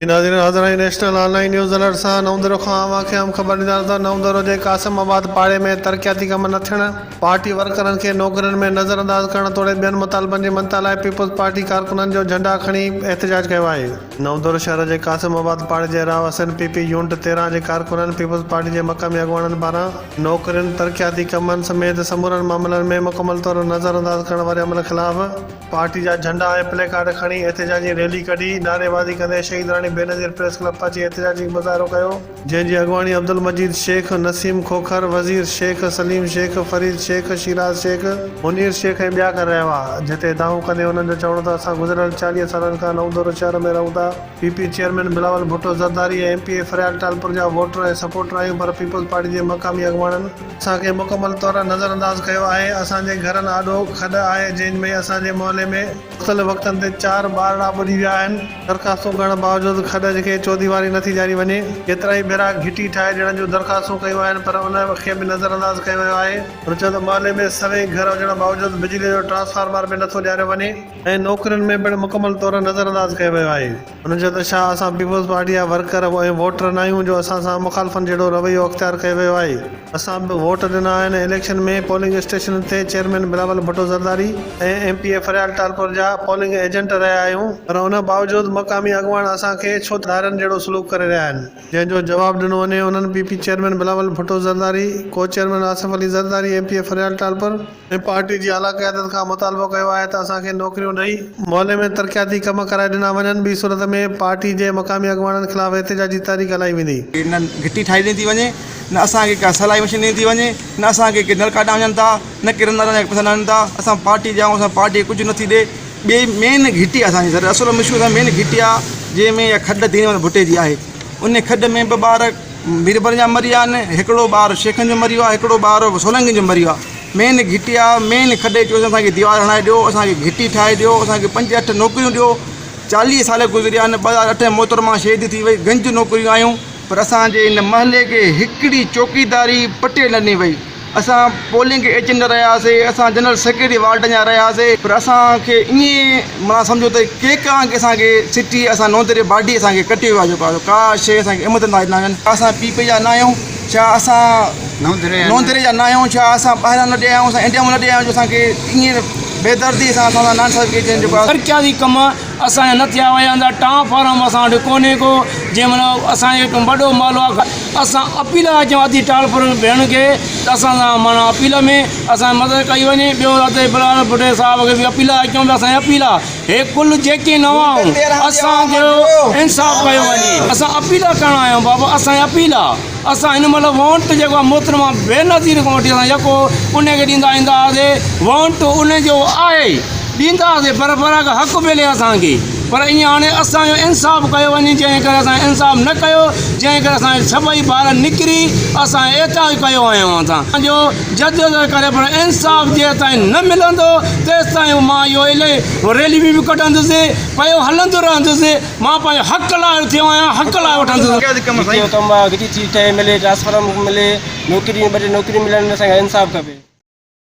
ناظرين حاضر آهيون نيشنل آن لائين نيوز الرٽ سان نئون درو کان اوهان کي اهم خبر ڏينداسين ته نئون درو جي قاسم آباد پاڙي ۾ ترقياتي ڪم نه ٿيڻ، پارٽي ورڪرن کي نوڪرين ۾ نظر انداز ڪرڻ توڙي ٻين مطالبن جي مڃتا لاء پيپلز پارٽي ڪارڪنن جو جهنڊا کڻي احتجاج ڪيو آهي. نئون درو شهر جي قاسم آباد پاڙي جي رهواسين پي پي يونٽ 13 جي ڪارڪنن پيپلز پارٽي جي مقامي اڳواڻن پاران نوڪرين، ترقياتي ڪمن سميت سمورن معاملن ۾ مڪمل طور نظر انداز ڪرڻ واري عمل خلاف پارٽي جا جهنڊا ۽ پلي ڪارڊ کڻي احتجاجي ريلي ڪڍي نعريبازي ڪندي شهيد راڻي بينظير پريس ڪلب پهچي احتجاجي مظاهرو ڪيو، جنهن جي اڳواڻي عبدالمجيد شيخ، نسيم کوکر، وزير شيخ، سليم شيخ، فريد شيخ، شيراز شيخ، منير شيخ ۽ ٻيا ڪري رهيا هئا، جتي دانهون ڪندي انهن جو چوڻ ته اسان گذريل 40 سالن کان نئون دورو شهر ۾ رهون ٿا، P P chairman Bilawal Bhutto Zardari ۽ M P A Faryal Talpur جا ووٽر ۽ سپورٽر آهيون پر پيپلز پارٽي جي مقامي اڳواڻن. اسان کي مڪمل طور نظرانداز ڪيو آهي، اسان جي گهرن آڏو کڏ آهي جنهن ۾ اسان جي محلي ۾ مختلف وقتن تي چار ٻارڙا ٻڏي ويا آهن، درخواستون ڪرڻ باوجود کڏ کي چوديواري نٿي ڏياري وڃي، ڪيترائي ڀيرا گهٽي ٺاهي ڏيڻ جون درخواستون ڪيون آهن پر ان کي به نظرانداز ڪيو ويو آهي، هن چيو ته محلي ۾ سوين گهر هجڻ باوجود بجلي جو ٽرانسفارمر به نٿو ڏياريو وڃي ۽ نوڪرين ۾ پڻ مڪمل طور نظرانداز ڪيو ويو آهي. هن چيو ته ڇا اسان پيپلز پارٽي جا ورڪر ۽ ووٽر ناهيون جو اسان سان مخالفن جهڙو رويو اختيار ڪيو ويو آهي، اسان به ووٽ ڏنا آهن، اليڪشن ۾ پولنگ اسٽيشنن تي chairman Bilawal Bhutto Zardari ۽ M P A Faryal Talpur جا پولنگ ايجنٽ رهيا آهيون پر ان باوجود مقامي اڳواڻ اسان کي ڇو ڌارين جهڙو سلوڪ ڪري رهيا آهن. جنهن جو جواب ڏنو وڃي، انهن P P chairman Bilawal Bhutto Zardari, co chairman Asif Ali Zardari, M P A Faryal Talpur, ۽ party جي اعليٰ قيادت کان مطالبو ڪيو آهي ته اسان کي نوڪريون ڏئي محلي ۾ ترقياتي ڪم ڪرائي ڏنا وڃن ٻي صورت ۾ پارٽي جي مقامي اڳواڻن خلاف احتجاجي تحريڪ هلائي ويندي. نه گهٽي ٺاهي ڏني ٿي وڃي نه اسان کي ڪا سلائي مشين ڏني ٿي وڃي نه اسان کي ڪي نلڪا ڏنا وڃن ٿا نه ڪي رنڌڻي جا پئسا ڏنا وڃن ٿا اسان پارٽي جا آهيون اسان پارٽي کي ڪجهه نٿي ڏي ٻي مين گهٽي آهي اسان جي سر اصل مشهور اسان مين گهٽي آهي جنهن ۾ اها کڏ دين محمد ڀٽي جي آهي ان کڏ ۾ به ٻار ميربر جا مري ويا آهن هڪڙو ٻار شيخن جو مري ويو آهي هڪڙو ٻار سولنگين جو مري ويو آهي مين گهٽي آ مين کڏي چيوسين اسان کي ديوار هڻائي ڏيو اسان کي گهٽي ٺاهي ڏيو اسان کي پنج اٺ نوڪريون ڏيو 40 سال گذريا آهن 2008 ۾ محترمه شهيد ٿي وئي گنج نوڪريون آيون پر اسان جي ان محلي کي هڪڙي چوڪيداري پٽي نه ڏني وئي اسان پولنگ ايجنٽ رهياسي اسان جنرل سيڪريٽري وارڊن جا رهياسي پر اسان کي ائين معنيٰ سمجهو ته ڪيڪ وانگي اسان کي سٽي اسان نوندري باڊي اسان کي ڪٽيو ويو آهي جيڪو آهي ڪا شيء اسان کي احمد ناهي ڏنا وڃن اسان پي پي جا نه آهيون ڇا اسان نوندري جا نه آهيون ڇا اسان ٻاهران لڏي آيا آهيون اسان انڊيا مان لڏي آيا آهيون جو اسان کي ائين بيدردي سان اسان سان ناانصافي ڪئي جنهن جيڪو آهي. ترقياتي ڪم اسان جا نه ٿيا ويا ته ٽان فارم اسان وٽ ڪونهي ڪو جنهن مهل اسان جو هڪ وڏو محلو آهي اسان اپيل ٿا ڪيون ادي ٽالپر ڀيڻ کي ته اسان سان معنيٰ اپيل ۾ اسان جي مدد ڪئي وڃي ٻيو ادي بلاول ڀٽي صاحب کي به اپيل ٿا ڪيون ته اسان جي اپيل آهي هي ڪل جيڪي نوان اسان جو انصاف ڪيو وڃي اسان اپيل ڪرڻ آيا آهيون بابا اسان جي اپيل آ اسان هن مهل وونٽ جيڪو آ محترمه بينظير کان وٺي اسان يڪو ان کي ڏيندا ايندا هئاسي وونٽ ان جو آهي ڏيندا هئاسي پر پر حق ملي اسان کي پر ائين هاڻي اسان جو انصاف ڪيو وڃي جنهن ڪري اسان انصاف نه ڪيو جنهن ڪري اسان سڀئي ٻار نڪري اسان احتجاج ڪيو آهيون اسان جو جدوجهد ڪري پر انصاف جيستائين نه ملندو تيستائين مان اهو الائي ريلي به ڪڍندس پيو هلندو رهندس مان پنهنجي حق لاء اٿيو آهيان حق لاء وٺندس. گهٽي جو ڪم آ گهٽي ٿي ٺهي ملي ٽرانسفارم ملي نوڪريون ٻه ٽي نوڪريون ملن اسان کي انصاف کپي.